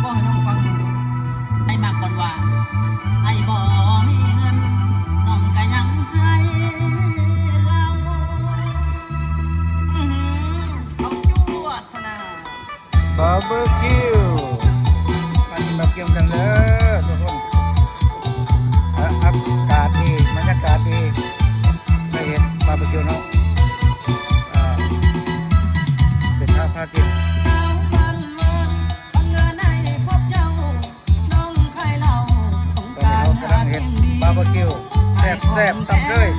ບໍ່ໃຫ້ນ້ອງຟັງເບິ່ງດູ. ໄອ້ມັກບ່ອນວ່າ ໄອ້ບໍ່ມີເງິນ ນ້ອງກະຍັງໃຫ້ລາວ. ອື ເອົາຈວດຊະນະ. ບາເບີຄິວ ມາກິນບາເບີຄິວກັນເດີທຸກຄົນ. ອາ ອາກາດດີ ບັນຍາກາດດີ ໄດ້ເຮັດບາເບີຄິວເນາະ. ອາ ເປັນທ່າພາກິນ. ຕອນນີ້ເຮົາກຳລັງເຮັດບາເບີຄິວ ແຊບໆ ຕຳເຄີຍ.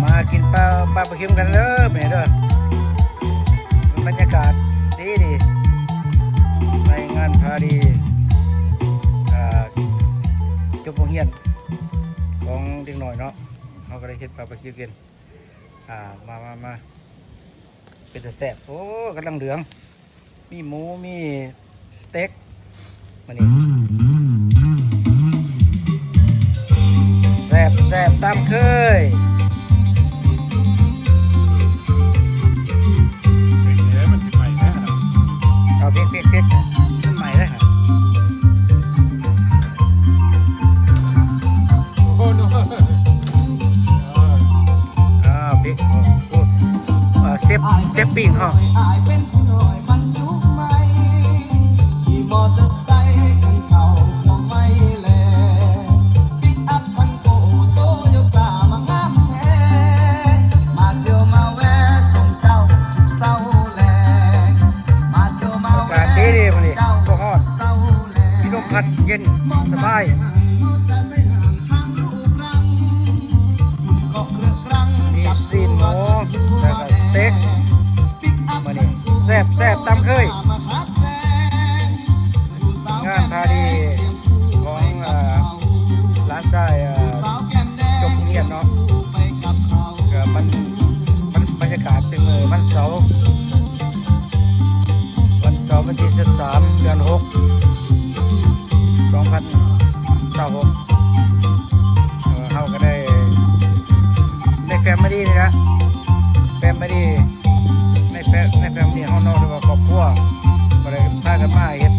ມາກິນປາ ປາປະເຄັມກັນເດີມື້ນີ້ເດີ. ບັນຍາກາດດີດີ ໃນງານພາດີ ອ່າ ຈົບໂຮງຮຽນຂອງເດັກນ້ອຍເນາະ. ເຮົາກໍໄດ້ເຮັດປາປະເຄັມກິນ. ອ່າ ມາ ມາ ມາ ເປັນຕາແຊບ. ໂອ້ ກຳລັງເດືອງ ມີໝູ ມີສະເຕັກ ມື້ນີ້ ແຊບໆ ຕາມເຄີຍ. ເອີ ມັນຊິໄໝ້ແທ້ນະ. ເອົາ ພິກໆໆ ມັນໄໝ້ແລ້ວ. ໂອ້ໂນ ອ່າ ພິກ ໂອ້ ເຊຟ ເຊຟປີ້ງເຮົາ. ອາກາດດີໆ ມື້ນີ້ ບໍ່ຮ້ອນ ມີລົມພັດເຢັນສະບາຍ. ມີຊີ້ນໝູ ແລ້ວກໍສະເຕັກ ມື້ນີ້ແຊບໆ ຕາມເຄີຍ. ງານພາດີຂອງ ເອີ ຫຼານຊາຍ ເອີ ຈົບໂຮງຮຽນເນາະ. ກໍມັນ ມັນ ບັນຍາກາດເປັນມື້ວັນເສົາ ວັນເສົາວັນທີສິບສາມ ເດືອນຫົກ ສອງພັນຊາວຫົກ. ເອີ ເຮົາກໍໄດ້ ໃນແຟມມິລີນີ້ລະ ແຟມມິລີ ໃນແຟມ ໃນແຟມມິລີເຮົາເນາະ ຫຼືວ່າຄອບຄົວ ກໍໄດ້ພາກັນມາເຮັດ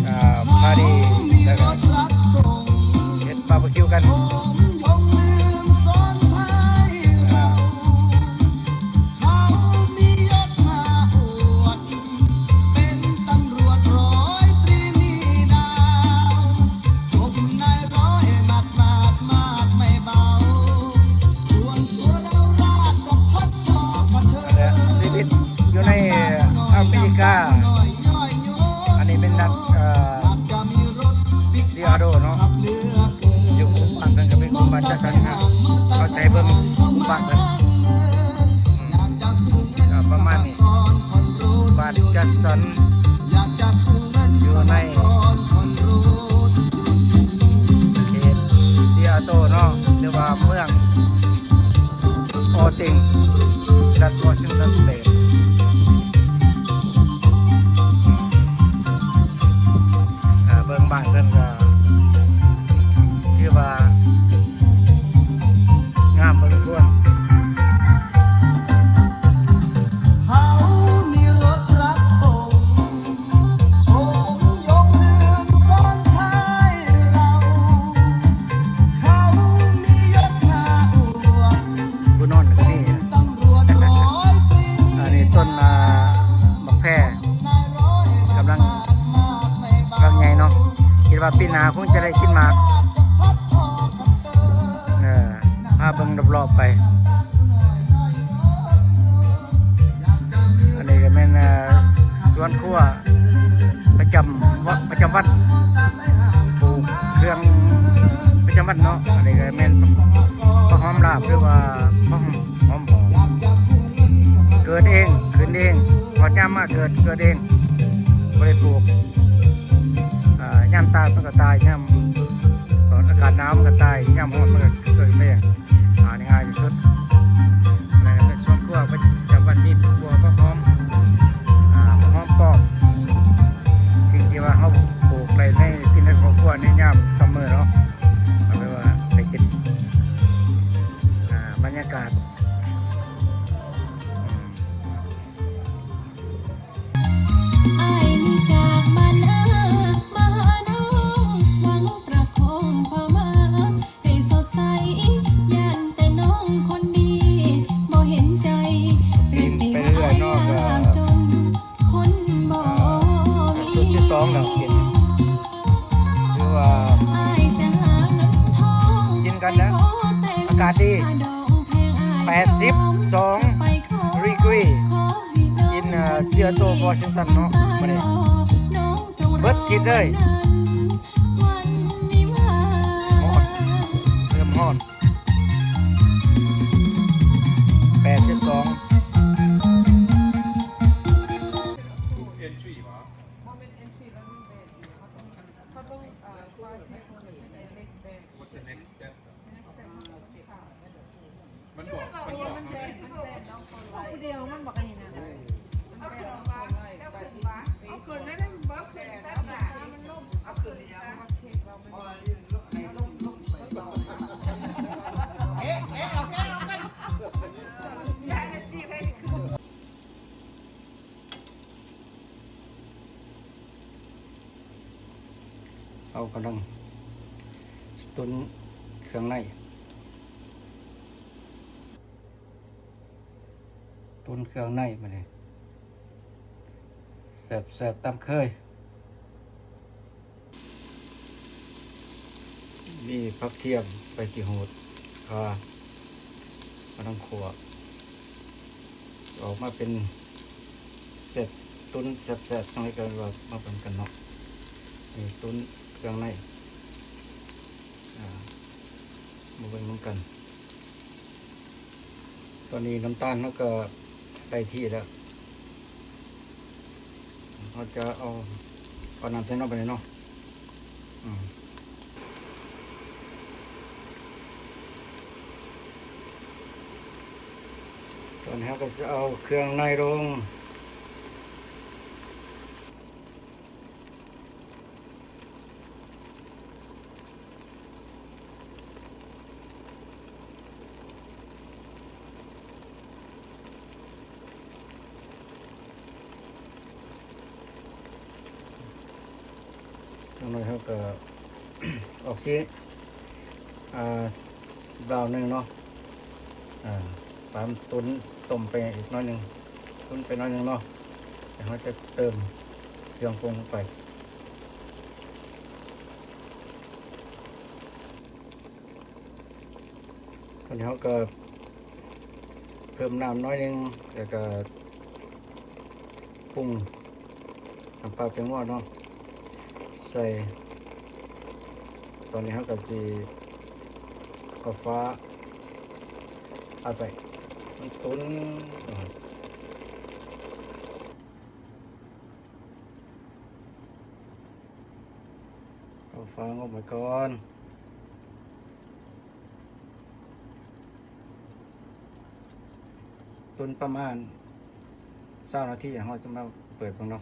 ອ່າ ພາດີ ແລ້ວກໍເຮັດບາເບີຄິວກັນ. ຊີວິດຢູ່ໃນອາເມລິກາ ອັນນີ້ແມ່ນລັດ ເອີ ຊີແອດເທິລເນາະ ຢູ່ຄຸ້ມບ້ານເພິ່ນກໍເປັນຄຸ້ມບ້ານຈັດສັນ. ເຮົາຈະໃຫ້ເບິ່ງຄຸ້ມບ້ານເພິ່ນ ອືມ ກໍປະມານນີ້ ບ້ານຈັດສັນ ຢູ່ໃນເຂດຊີແອດເທິລເນາະ ຫຼືວ່າເມືອງ ອໍຕິງ ລັດວໍຊິງຕັນສະເຕດ. ເບິ່ງບ້ານເພິ່ນກໍຖືວ່າງາມພໍສົມຄວນ. ຜູ້ນອນກໍມີ ອັນນີ້ຕົ້ນ ອ່າ ໝາກແພກຳລັງ ກຳລັງໃຫຍ່ເນາະ ຄິດວ່າປີ ຮອບໆໄປ. ອັນນີ້ກໍແມ່ນ ເອີ ສວນຄົວປະຈຳ ປະຈຳວັນ ປູກເຄື່ອງປະຈຳວັນເນາະ. ອັນນີ້ກໍແມ່ນຜັກຫອມລາບ ຫຼືວ່າຜັກຫອມຫອມ ເກີດເອງ ຂຶ້ນເອງ ຮອດຍາມມາເກີດ ເກີດເອງ ບໍ່ໄດ້ປູກ. ອາ ຍາມຕາຍມັນກໍຕາຍ ຍາມ ອາກາດໜາວມັນກໍຕາຍ ຍາມຮ້ອນມັນກໍເກີດເອງ. ອາ ງ່າຍທີ່ສຸດ. ແລ້ວກໍເປັນສວນຄົວປະຈຳວັນ ມີບົວ ຜັກຫອມ ອາ ຜັກຫອມປ້ອມ ສິ່ງທີ່ວ່າເຮົາປູກໄດ້ໃນ ກິນໃນຄອບຄົວໃນຍາມ summer ເນາະ. ເອົາໄປວ່າໄດ້ກິນ ອາ ບັນຍາກາດ ອືມ. ອ້າຍນີ້ຈາກບ້ານເອີ ມາຫານ້ອງ ຫວັງປະຄອງຄວາມຮັກໃຫ້ສົດໃສ ຢ້ານແຕ່ນ້ອງຄົນດີບໍ່ເຫັນໃຈ ປີນໄປເລື້ອຍໆເນາະ. ກໍ ຄົນບໍ່ມີ ຊຸດທີສອງແລ້ວກິນ ຖືວ່າ ອ້າຍຈະຫາເງິນທອງ ກິນກັນນະ ອາກາດດີ ແປດສິບສອງ degree in Seattle Washington ເນາະ ມື້ນີ້ ເບິດທິດເລີຍ ຮ້ອນ ເລີ່ມຮ້ອນ ແປດສິບສອງ. ມັນບອກ ມັນບອກ ເຮົາຜູ້ດຽວມັນບອກອັນນີ້ນະ ເອົາຂຶ້ນມາ ເອົາຂຶ້ນມາ ເອົາຂຶ້ນມາ ເອົາຂຶ້ນມາ ເອະ ເອະ ເອົາແກ້ວ ເອົາແກ້ວ ເຮົາກຳລັງຕຸນເຄື່ອງໃນ ຕຸນເຄື່ອງໃນບາດນີ້ ແຊບໆຕາມເຄີຍ. ມີຜັກທຽມ ໃບຂີ້ຫູດ ຂ່າ ກຳລັງຂົ້ວ ອອກມາເປັນເຊັດ ຕຸນແຊບໆ ຈັ່ງໃດກໍວ່າມາເບິ່ງກັນເນາະ. ນີ້ຕຸນເຄື່ອງໃນ ອາ ມາເບິ່ງນຳກັນ. ຕອນນີ້ນ້ຳຕານເຮົາກໍໄດ້ທີ່ແລ້ວ ເຮົາຈະເອົາ ເອົານ້ຳໃສ່ເນາະ ບາດນີ້ເນາະ. ອືມ ຕອນນີ້ເຮົາກໍຊິເອົາເຄື່ອງໃນລົງ. ຈັກໜ້ອຍເຮົາກໍອອກສີ ອ່າ ບຣາວໜ້ອຍໜຶ່ງເນາະ ອ່າ ປາມຕຸນ ຕົ້ມໄປອີກໜ້ອຍໜຶ່ງ ຕຸນໄປໜ້ອຍໜຶ່ງເນາະ ແລ້ວເຮົາຈະເຕີມເຄື່ອງປຸງລົງໄປ. ຕອນນີ້ເຮົາກໍເພີ່ມນ້ຳໜ້ອຍໜຶ່ງ ແລ້ວກໍປຸງນ້ຳປາແປ້ງນົວເນາະ ໃສ່. ຕອນນີ້ເຮົາກໍຊິເອົາຝາອັດໄວ້ ມັນຕຸນ. ເອົາຝາງົບໄວ້ກ່ອນ ຕຸນປະມານຊາວນາທີ ເຮົາຈະມາເປີດເບິ່ງເນາະ.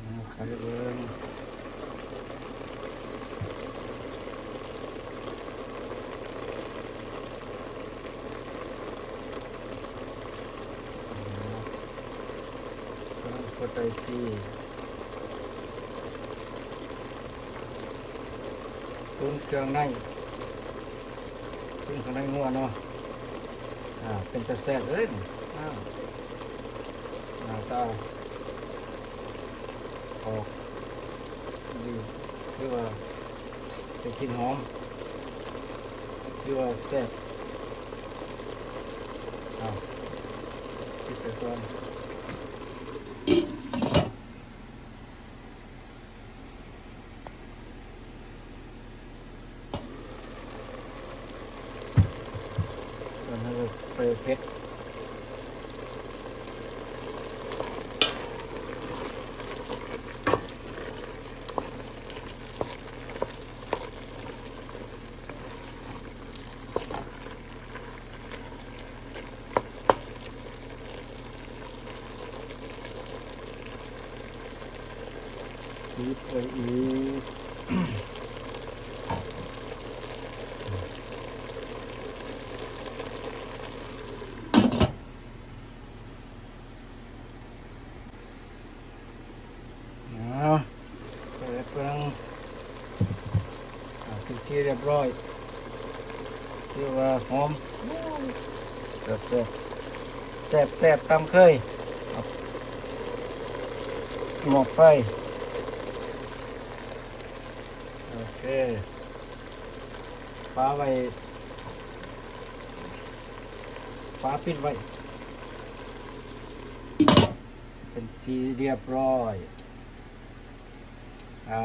ເອົາໄຂ່ເບິ່ງ ກຳລັງກົດໄດ້ທີ່ ຕຸນເຄື່ອງໃນ ຕຸນເຄື່ອງໃນງົວເນາະ. ອ່າ ເປັນຕາແຊບເລີຍນີ້ ອ້າວ ໜ້າຕາອອກ ດີ ຄືວ່າໄດ້ກິ່ນຫອມ ຄືວ່າແຊບ. ເອົາ ປິດໄປກ່ອນ. ແລ້ວເຮົາກໍໃສ່ເຜັດ ປິດໄວ້ອີກ. ເອົາ ເປີດເບິ່ງ ເປັນທີ່ຮຽບຮ້ອຍ ຖືວ່າຫອມ ແຊບໆ ແຊບໆ ຕຳເຄີຍ ໝອກໄຟ ໂອເຄ ຝາໄວ້ ຝາປິດໄວ້ ເປັນທີ່ຮຽບຮ້ອຍ. ອ່າ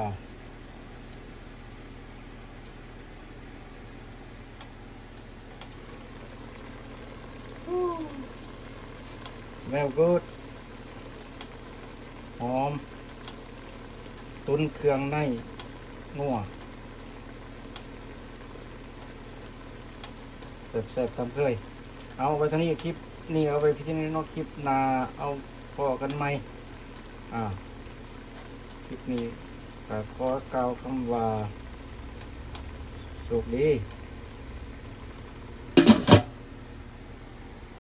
smell good ຫອມ ຕຸນເຄື່ອງໃນງົວ ແຊບໆ ຕາມເຄີຍ. ເອົາໄວ້ເທົ່ານີ້ ຄລິບນີ້ເອົາໄວ້ພຽງເທົ່ານີ້ເນາະ ຄລິບໜ້າເອົາພໍ້ກັນໃໝ່. ອ່າ ຄລິບນີ້ກໍຂໍກ່າວຄຳວ່າ ໂຊກດີ.